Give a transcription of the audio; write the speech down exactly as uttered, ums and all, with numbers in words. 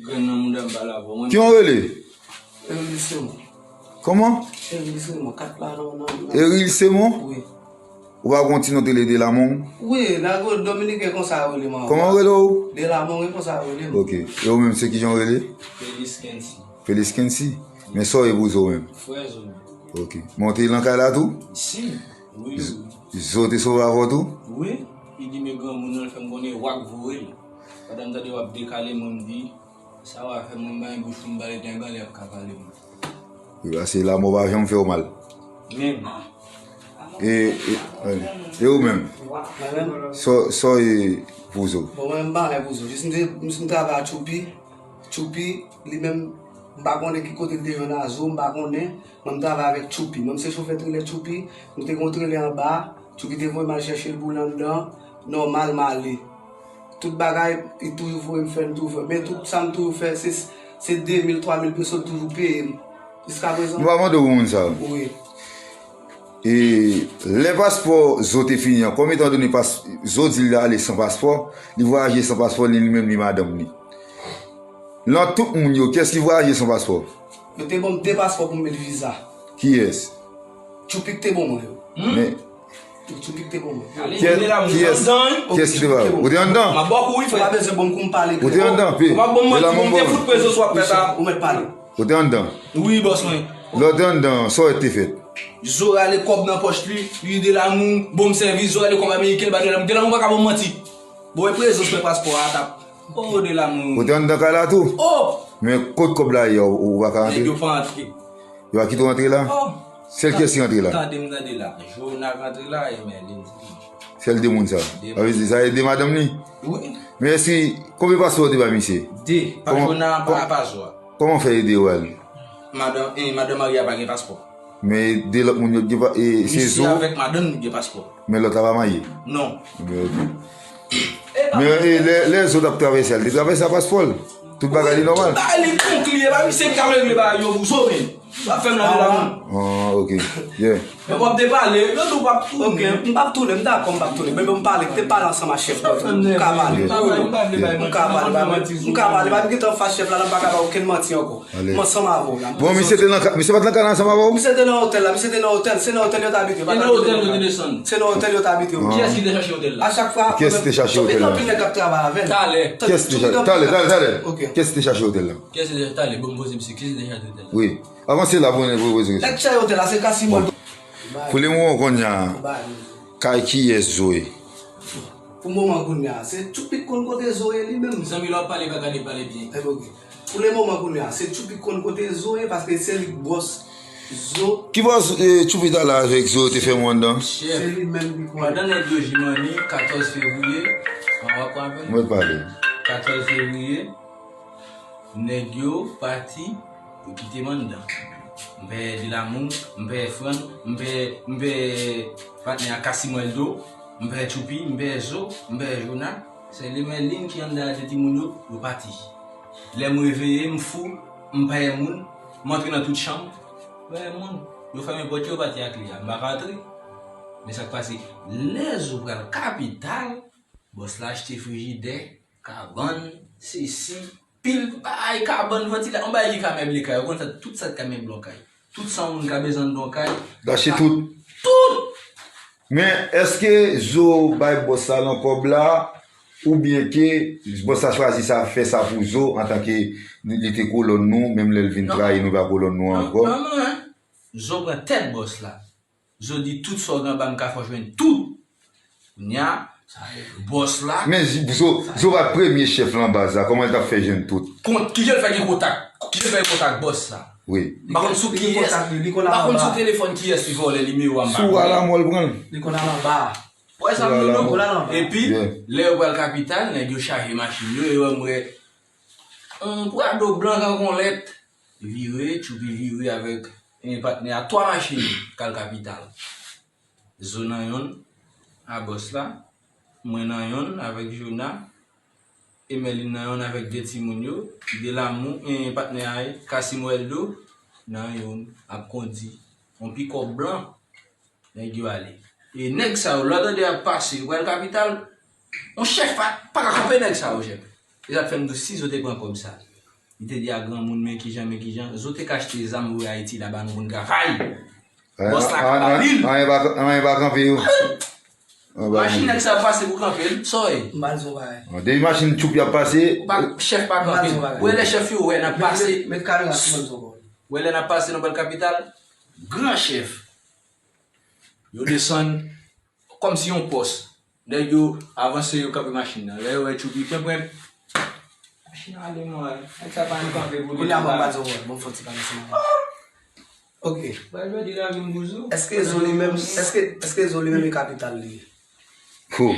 Grenn nan mouda m pale avè w. Mwen Ki yon rele? Eril Simon. Kòman? Eril Simon, kat la nan, nan, nan. Eril Simon? Wi. Ou pa gon ti non te rele Delamon? Wi, nan Dominiken konsa yo rele m ankò. Kòman yo rele w? Delamon, wi, konsa yo rele m. Ok. E ou menm, se kijan w rele? Felix Kensi. Felix Kensi? Men sa w ye pou Zo menm? Frè Zo menm. Ok. Men w te nan kay la tou? Si. Wi, wi. Zo te sove avè w tou? Wi. Li di men granmoun nan, l fè m konnen w ap voye l. Pandan m tande w ap dekale, mwen m di, sa w a fè mwen bay bouch pou m pale, gen bagay ap ka pale mwen. Wi, paske lanmò pa janm fè w mal. Menm. E, e, e, e ou menm? Mwen menm? Sa, sa w ye pou Zo? Bon, mwen menm m pa anyen pou Zo. Jis m te, m, m travay a Tchoupi. Tchoupi, li menm, m pa konnen ki kote li te jwenn a Zo, m pa konnen. Mwen, m travay avèk Tchoupi. Mwen, m se chofè trelè Tchoupi. Nou te gen yon trelè anba. Tchoupi te voye m al chèche l pou l anndan. Nòmal, m ale. Tout bagay, li toujou voye m fè, m toujou fè. Men tout sa m toujou fè, se, se de mil, twa mil peso l toujou peye m. Jiska prezan. Nou pa mande w pou moun sa yo. Wi. E lè paspò Zo te fini an, kòm etan done pas, Zo di l ale san paspò, li vwayaje san paspò, li, li menm, li madanm li. Nan tout moun yo, kiyès ki vwayaje san paspò? Yo te ban m de paspò pou m met viza. Kiyès? Tchoupi k te ban mwen yo. Men Tchoupi k te ban mwen. Kiyès, kiyès, kiyès ki te ba ou? Ou te anndan? M ap ba w kou wi, frè. Ou pa bezwen ban m kou m pale. Ou te anndan, pe. Ou pa ban m manti, m te fout prezans w ap fè sa. Ou mèt pale. Ou te anndan? Wi, bòs mwen. Lè w te anndan, sa w wè te fèt? Zo rale kòb nan pòch li, li Delamon, bon m sèvis, Zo rale kòb ameriken, li ba Delamon, Delamon pa ka ban m manti. Bon, e prezans mwen paspò a t ap. Oh, Delamon. Ou te anndan kay la tou? Oh! Men kot kòb la ye, ou, ou pa ka rantre? Nèg yo pa antre. Yo pa kite w antre la? Oh! Sèl kiyès ki rantre la? Tande m, tande la. Jona rantre la, e men li di. Sèl de moun sa. De moun. Sa vle di, sa e de madanm li? Wi. Men èske, konbyen paspò ou te bay misye? De. Pa Jona, pa, pa Zo a. Kòman fè e de yo al? Madan, e, madan marye a pa gen paspò. Men de lòt moun yo gen pa, e, se Zo. Misye avèk madanm li gen paspò. Men lòt la pa marye? Non. Men ok. Men, e, lè, lè Zo t ap travèse a, li te travèse a paspò l? Tout bagay li nòmal? Tout bagay li konkli, e pa misye k ap regle bagay yo pou Zo, men. W ap fè m lage la, non. Ah, ok. Yeah. Men w ap depale, yo di w p ap tounen. Ok, m p ap tounen, m dakò, m p ap tounen. Men, men m pale, m te pale ansanm ak chèf mwen. M ka pale. M ka pale, m ka pale, m ka pale, m gentan fas chèf la, la m pa ka ba okenn manti ankò. M ansanm avè w la. Bon, misye te nan ka, misye pa t nan kay la ansanm avè w? Misye te nan otèl la, misye te nan otèl, se nan otèl yo t abite. E nan otèl yo te desann. Se nan otèl yo t abite, wi. Kiyès ki te chache otèl la? A chak fwa, kiyès ki te chache otèl la? Anpil nèg k ap travay avè l. Talè. Kiyès ki te chache? Talè, talè, talè. Ok. Kiyès ki te chache otèl la? Kiyès ki te chache? Talè, bon, poze misye, kiyès ki te chache otèl la? Wi. Avanse la pou nou poze kesyon. Nèg chache otèl la, se Casimir. Pou le moman kounye a, kay kiyès Zo ye? Pou moman kounye a, se Tchoupi k konn kote Zo ye li menm. Zanmi, lè w ap pale, pa gade pale byen. Ebyen, ok. Pou le moman kounye a, se Tchoupi k konn kote Zo ye, paske se li k bòs Zo. Ki bò, e, Tchoupi t al la avèk Zo te fèmen anndan? Se li menm ki konnen. Pandan nèg yo jimani, katòz fevriye, an w ap pran apèl? Mwen pale. Katòz fevriye, nèg yo pati, yo kite m anndan. M pè Delamon, m pè Fran, m pè, m pè patnè a Casimwèldo, m pè Tchoupi, m pè Zo, m pè Jona. Se li Mèlin ki anndan a de timoun yo, yo pati. Lè m reveye, m fou, m pa wè moun, m antre nan tout chanm, m pa wè moun. Yo fèmen pòt yo, yo pati ak li a, m pa ka antre. Men sa k pase, lè Zo pral kapital, bòs la achte frijidè, kabann, sesi, pil bagay, kabann, vantilatè, yon bagay ki ka meble kay, ou konn sa, tout sa k ka meble yon kay. Tout sa yon moun ka bezwen anndan yon kay. L achte tout. Tout! Men, èske Zo bay bòs la nan kòb la, oubyen ke bòs la chwazi sa, fè sa pou Zo, antanke li, li te kolòn nou, menm lè l vin trayi nou, pa kolòn nou ankò? Non, non, non, non. Zo pran tèt bòs la. Zo di, tout sa w gen anba m ka fè w jwenn tout. Kounye a, bòs la. Men Zo, Zo pa t premye chèf lan baz la, kòman l t ap fè jwenn tout? Kont, kijan l fè gen kontak? Kijan l fè gen kontak bòs la? Wi. M pa konn sou kiyès, m pa konn sou telefòn kiyès li vòlè nimewo a, m pa konnen. Sou Alamò l pran l. Li konn al anba. Wè sa m di w? Epi, lè yo pral kapital, nèg yo chaje machin yo, e wè m wè yon Prado blan k ak yon lèt. Vire, Tchoupi vire avèk, e, patnè a, twa machin k al kapital. Zo nan yonn, a bòs la, mwen nan yonn avèk Jona, e Mèlin nan yonn avèk de timoun yo, Delamou, e, patnè a, Casimwèldo nan yonn ap kondi yon pikòp blan. Nèg yo ale. E nèg sa yo, lè w tande y ap pase, yo pral kapital, yon chèf pa, pa ka kanpe nèg sa yo, chèf. E sa k fè m di w, si Zo te pran kòb sa, Li te di a granmoun, men kijan, men kijan. Zo te ka achte zam voye Ayiti la ba nou pou n travay. Bòs la ka ba li l. Anyen pa, anyen pa kanpe yo. Machin nèg sa pase pou kanpe l. Sa w ye? M pa di w bagay. Depi machin tchoup y ap pase. Chèf pa kanpe l. Wè lè chèf yo wè n ap pase. Met kamera sou mwen ankò. Wè lè n ap pase nan bòl kapital. Gran chèf. Yo desann kòmsi yon pòs. Nèg yo avanse, yo kanpe machin nan. Lè yo wè tchoupi pwen pwen, machin nan ale mwen. Nèg sa pa yon kanpe pou li. Kounye a mwen pa di w wè, bon fò ti pale sou mwen. Ok. Ba jodi la vin bouzou. Èske Zo li menm, èske, èske Zo li menm e kapital li ye? Fo.